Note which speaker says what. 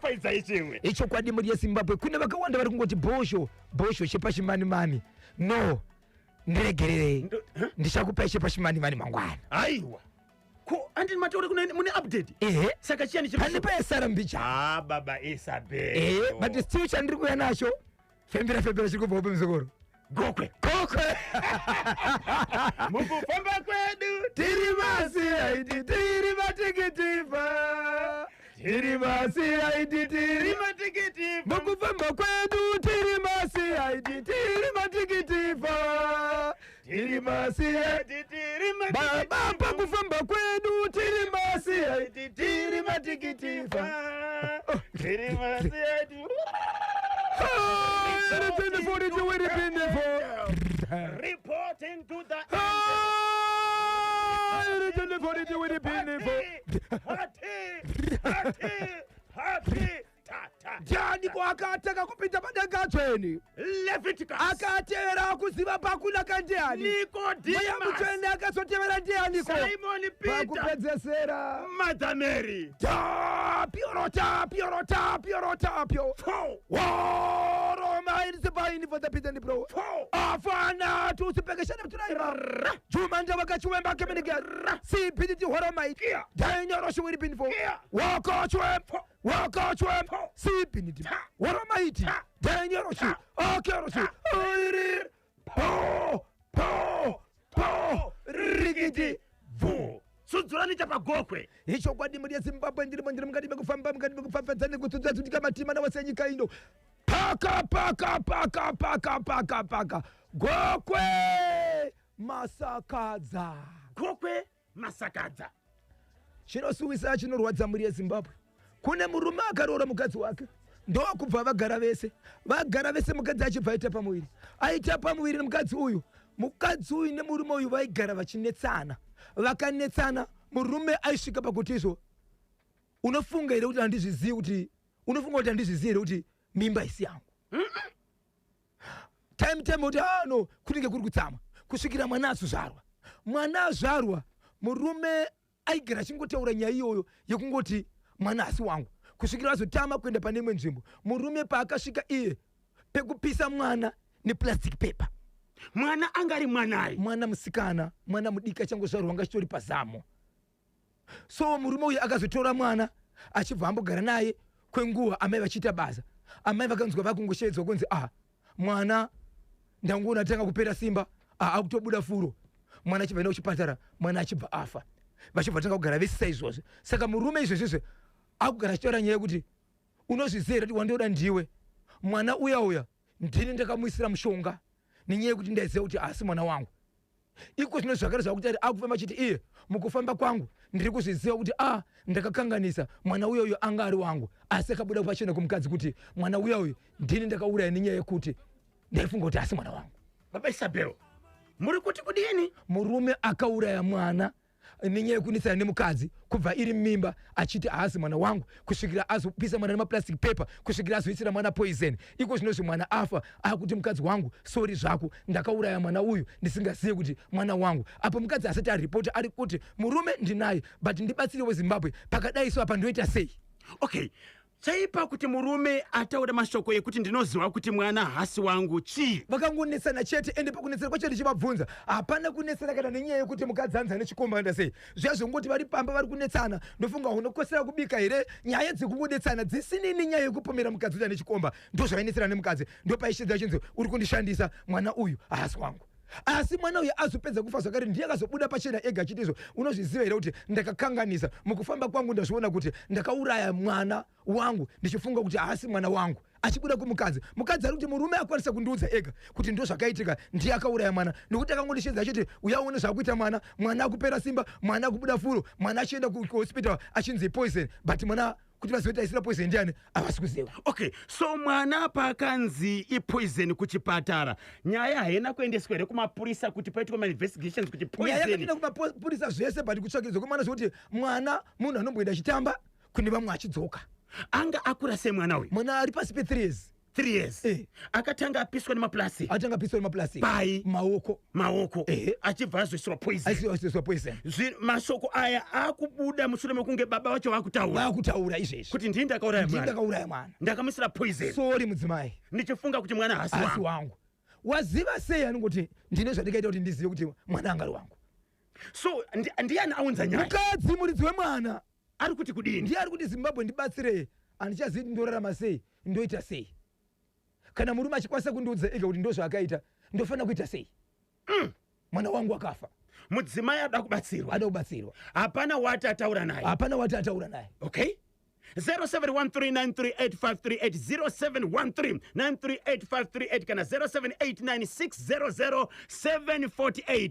Speaker 1: Faidzai chimwe.
Speaker 2: Ichokwadi mhuri yeZimbabwe, kune vakawanda vari kungoti bhozho bhozho chepashimanimani. No, ndiregererei, ndichakupai chepashimanimani mangwana.
Speaker 1: Aiwa, ko andini mataure kune mune update?
Speaker 2: Ehe.
Speaker 1: Saka chiyani chiri?
Speaker 2: Pane paesara mbicha.
Speaker 1: Ah, baba Isabel.
Speaker 2: Ehe, but still chandiri kuuya nacho, fembera fembera, chiri kubva upe muzukuru?
Speaker 1: Gokwe.
Speaker 2: Gokwe.
Speaker 1: Mukufamba kwedu
Speaker 2: tiri maCID, tiri matikitiva, tiri maCID, tiri
Speaker 1: tiri matikiti.
Speaker 2: Mukufamba kwedu tiri maCID, tiri matikitiva, tiri maCID.
Speaker 1: Tiri
Speaker 2: Baba, pakufamba kwedu tiri maCID, tiri matikitiva.
Speaker 1: Tiri maCID. Reporting to the Party, party, party, ta ta.
Speaker 2: Ndianiko akatanga kupinda padenga tsvene?
Speaker 1: Leviticus.
Speaker 2: Akatevera kuziva pakunaka ndiani? Mweya
Speaker 1: Nicodemus.
Speaker 2: Mutsvene akazotevera ndianiko?
Speaker 1: Simon Peter.
Speaker 2: Pakupedzesera
Speaker 1: Mother Mary.
Speaker 2: Tapio, tapio, tapio, tapio.
Speaker 1: Four.
Speaker 2: Waroma inisipaini for the pit and bro.
Speaker 1: Four.
Speaker 2: Afana tusipekeshane mturaima jumanja wakachiwemba kemenike sipititi horomai dainyoro shiwiri pinfo wakachwem wakachwem sipiniti horomaiti dainyoroshi akeroshi oiri po po po rikiti
Speaker 1: Vu. Sudzurani chapagokwe.
Speaker 2: Ichokwadi mhuri yeZimbabwe, ndirimo, ndiri mukati mekufamba, mukati mekufafadza nekutsudza matima nawose enyika ino. Paka paka paka paka paka paka, Gokwe Masakadza.
Speaker 1: Gokwe Masakadza.
Speaker 2: Chinosuwisa, chinorwadza mhuri yeZimbabwe, kune murume akaroora mukadzi wake, ndokubva vagara vese. Vagara vese, mukadzi achibva aita pamuviri. Aita pamuviri nemukadzi uyu, mukadzi uyu nemurume uyu vaigara vachinetsana. Vakanetsana, murume aisvika pakuti izvo, unofunga here kuti handizvizivi kuti, unofunga kuti handizvizivi here kuti mimba isi yangu? Time time kuti, ah no, kunenge kuri kutsamwa kusvikira mwana azozvarwa. Mwana azvarwa, murume aigara achingotaura nyaya iyoyo yekungoti mwana asi wangu, kusvikira azotama kuenda pane imwe nzvimbo. Murume paakasvika iye pekupisa mwana neplastic paper.
Speaker 1: Mwana anga ari mwanai?
Speaker 2: Mwana musikana, mwana mudiki achangozvarwa, anga achitori pazamo. So murume uyu akazotora mwana, achibva ambogara naye kwenguva, amai vachiita basa. Amai vakanzwa vakungoshedzwa kunzi, ah, mwana ndangoona atanga kupera simba, ah, akutobuda furo. Mwana achibva enda kuchipatara, mwana achibva afa. Vachibva tanga kugara vese saizvozvo. Saka murume izvezvizve akugara achitaura nyaya yekuti, unozviziva here kuti wandoda ndiwe? Mwana uya uya ndini ndakamuisira mushonga nenyaya yekuti ndaiziva kuti haasi mwana wangu. Iko zvino zvakare zvakuti ari akufamba achiti iye, mukufamba kwangu ndiri kuzviziva kuti a ndakakanganisa, mwana uya uyo anga ari wangu. Asi akabuda pachena kumukadzi kuti mwana uya uyu ndini ndakauraya nenyaya yekuti ndaifunga kuti asi mwana wangu.
Speaker 1: Baba Isabel, muri kuti kudini?
Speaker 2: Murume akauraya mwana nenyaya yekunetsana nemukadzi kubva iri mimba, achiti haasi mwana wangu, kusvikira azopisa mwana nemaplastic paper, kusvikira azoisira mwana poison. Iko zvinozvi mwana afa, akuti mukadzi wangu, sorry zvako, ndakauraya mwana uyu ndisingazivi kuti mwana wangu. Apo mukadzi asati aripota, ari kuti murume ndinaye, but ndibatsire weZimbabwe, pakadai so apa ndoita sei?
Speaker 1: Okay, chaipa kuti murume ataure mashoko ekuti ndinoziva kuti mwana hasi wangu chii?
Speaker 2: Vakangonetsana chete, ende pakunetsana kwacho ndichivabvunza, hapana kunetsana kana nenyaya yekuti mukadzi anzi ane chikomba sei. Zviya zvongoti vari pamba vari kunetsana, ndofunga unokosera kubika here, nyaya dzekungonetsana dzisinini nyaya yekupomera mukadzi kuti ane chikomba. Ndo zvainetsana nemukadzi, ndopaishedza achinzi uri kundishandisa, mwana uyu haasi wangu. Asi mwana uyu azopedza kufa zvakare, ndiye akazobuda pachena ega achiti izvo, unozviziva here kuti ndakakanganisa? Mukufamba kwangu ndazviona kuti ndakauraya mwana wangu ndichifunga kuti haasi mwana wangu. Achibuda kumukadzi, mukadzi ari kuti murume akwanisa kundiudza ega kuti ndo zvakaitika, ndiye akauraya mwana, nokuti akangondishedza achiti uyaone zvakuita mwana, mwana akupera simba, mwana akubuda furo, mwana achienda kuhospital achinzi poison, but mwana kuti vazive kuti aisira poison ndiani havasi kuziva.
Speaker 1: Okay, so mwana pakanzi ipoison kuchipatara, nyaya haina kuendeswa here kumapurisa kuti paitwe mainvestigations kuti
Speaker 2: Nyaya
Speaker 1: poison?
Speaker 2: yakatoenda kumapurisa zvese, but kutsvakirizwa kwemwana, zvekuti mwana munhu anomboenda achitamba kune vamwe achidzoka.
Speaker 1: Anga akura sei mwana uyu?
Speaker 2: Mwana ari pasi pe3 years.
Speaker 1: 3 years. Akatanga apiswa nemaplastic.
Speaker 2: Atanga apiswa nemaplastic.
Speaker 1: Pai?
Speaker 2: Maoko.
Speaker 1: Maoko.
Speaker 2: Ehe.
Speaker 1: Achibva azoisirwa poison.
Speaker 2: Aisirwa poison.
Speaker 1: Mashoko aya akubuda mushure mekunge baba vacho vakutaura.
Speaker 2: Vakutaura izvezvi.
Speaker 1: Kuti ndini ndakauraya
Speaker 2: ndini
Speaker 1: mwana.
Speaker 2: Ndakauraya mwana.
Speaker 1: Ndakamuisira poison.
Speaker 2: Sorry mudzimai.
Speaker 1: Ndichifunga kuti mwana haasi
Speaker 2: asi
Speaker 1: wangu.
Speaker 2: Wangu. Waziva sei? Anongoti ndine zvandikaita kuti ndizive kuti mwana anga ari wangu.
Speaker 1: So ndiani aunza nyaya?
Speaker 2: Mukadzi, muridzi wemwana.
Speaker 1: Ari kuti kudini?
Speaker 2: Ndiye ari kuti, "Zimbabwe, ndibatsire, handichazivi kuti ndorarama sei, ndoita sei. Kana murume achikwanisa kundiudza ega kuti ndo zvaakaita, ndofanira kuita sei? Mwana wangu akafa."
Speaker 1: Mudzimai ada kubatsirwa.
Speaker 2: Ada kubatsirwa.
Speaker 1: Hapana wati ataura naye.
Speaker 2: Hapana wati ataura naye.
Speaker 1: Okay, 0713938538, 0713938538 kana 0789600748.